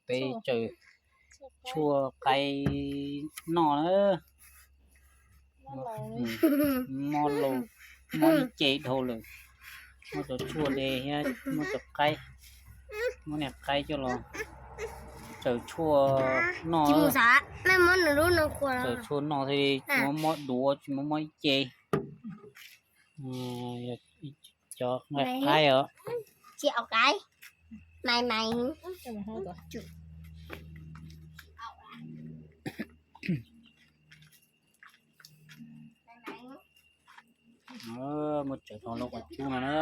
Peb tsaws tshuaj qaib noj na. Mob lauj, mob ib ce dhau lawm. Muab cov tshuaj de thiab muab cov qaib, muab niag qaib coj los tsaws tshuaj noj. Tsaws tshuaj noj thiaj tsis mob mob duav, tsis mob mob ib ce. Cov qaib os. Muab tsaws tau lub qhov cub no na.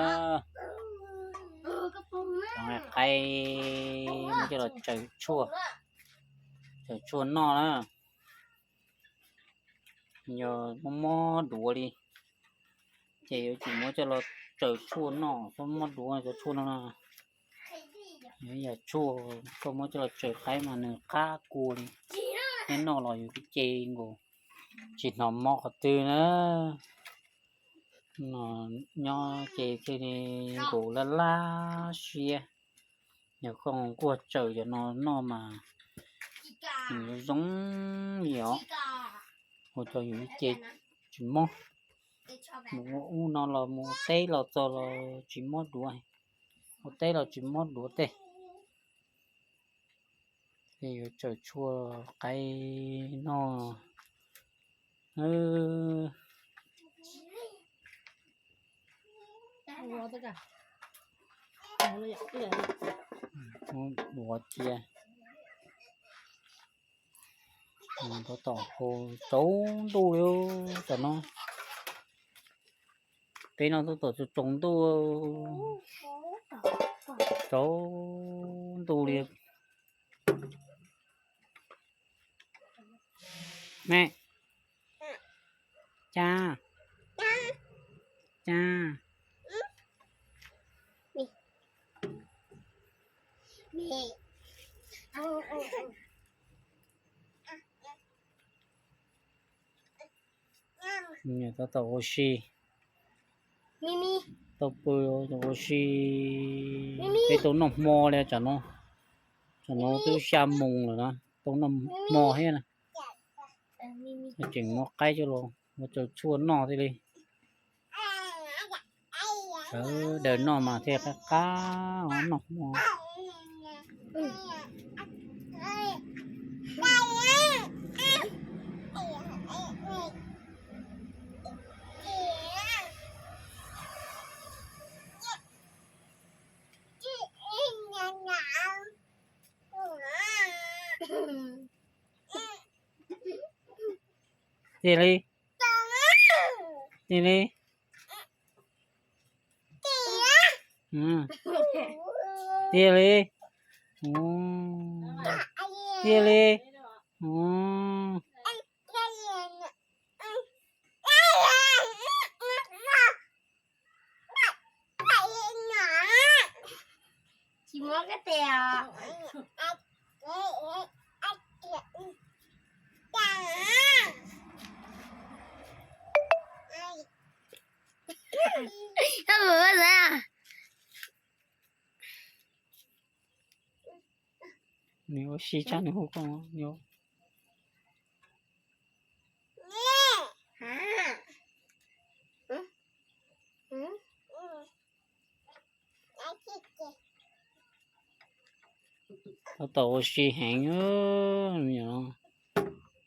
Cov qaib muab coj los tsaws tshuaj, tsaws tshuaj noj na. Yog mob mob duav li ces yuav tsum muab coj los tsaws tshuaj noj, mob mob duav cov tshuaj no. Yog tshuaj koj muab coj los tsaws qaib mas nws qab kua li. Neb noj los yus kuj ce nkaus, tsis hnov mob qhov twg na. Nyob ces thiaj li nkaus laj laj siab. Yog koj nquag tsaws cov no noj mas nws zoo li os. Ua rau yus ib ce tsis mob. Mus ua ub no los mus teb los txog los tsis mob duav, ua teb los tsis mob duav tej. Ces yuav tsaws tshuaj qaib noj. Ua cia. Tab tom hau tsaus ntuj li tam no. Peb no tab tom tsaus ntuj, tsaus ntuj li. Me, ca, ca. Tab tom ua si, tau pw ua si. Peb tau noj hmo li tsam no, tsam no twb xya moos lawm na, tau noj hmo thiab na. Tseem muab qaib coj los ua tsaws tshuaj noj thiaj li. Sawv daws noj mas thiaj qab qab noj hmo. Tiag li, tiag li, tiag li, tiag li. Tsis muab koj tes os. Nws ua si tshaj nws hu koj. Tab tom ua si heev,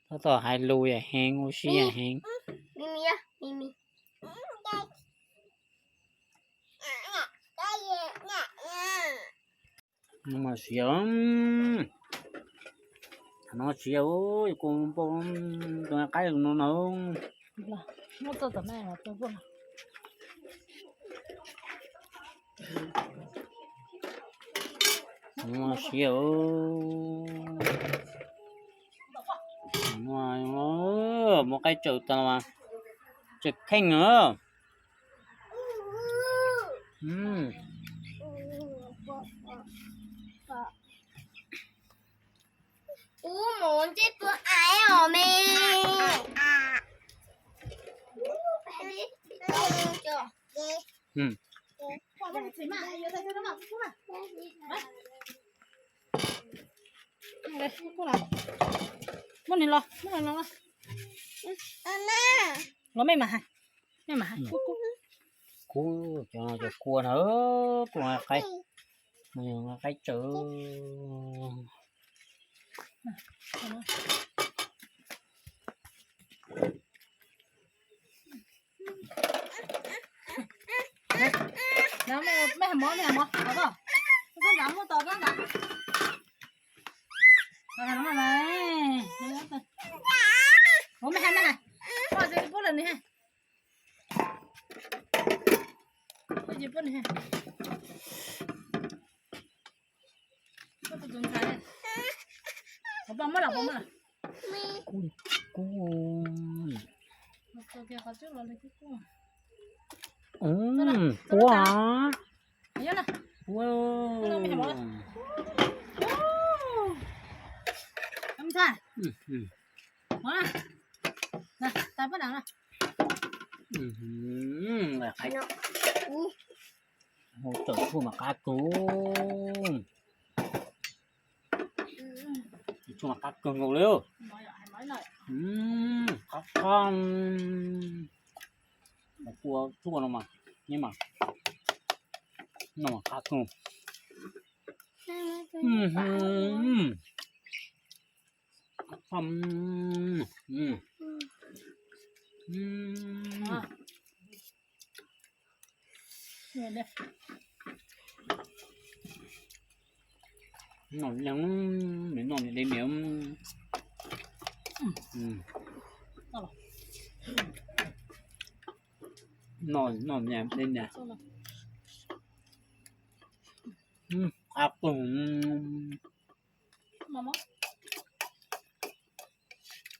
tab tom hais lus yam heev, ua si yam heev. No mas siav, no siav, kuv npau tus qaib no na. No siav, muab qaib tsaws tas mas tseem kheej na. Ub, mus ntsej tua aiv os me. Muab nws los, muab nws los. Los mej mam hais, mej mam hais. Kub, cov no cov kua na, kua qaib, qaib tsawv. Mej hais mov, mej hais mov, koj nram muaj tos koj nram. Ua mej hais, mej hais, koj tsis pub lawm nws hais. Koj tsis pub nws hais. Koj tus ntxhais, puas muab los, puas muab los? Kub, kub. Ua, ua. Ntxhais, ua, tais pab nram na. Hau tawm tshuaj mas qab kawg. Tshuaj mas qab kawg nkaus li. Qab qab. Kua tshuaj no mas, neb mas, no mas qab kawg. Noj leej, noj de miam. Noj, noj de miam. Qab kawg.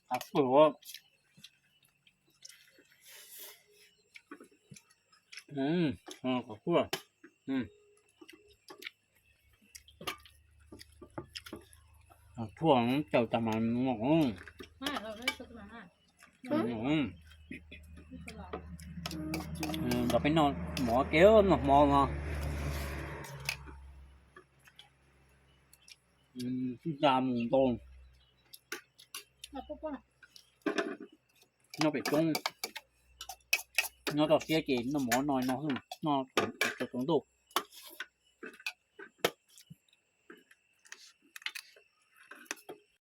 Qab kawg. Qab kawg. Tshuaj caws tas mas no. Nrog peb noj mov kev noj hmo no. Tib nta mus ntau. Nyob pem roob, nyob toj siab ces noj mov no no, noj tsaus ntuj.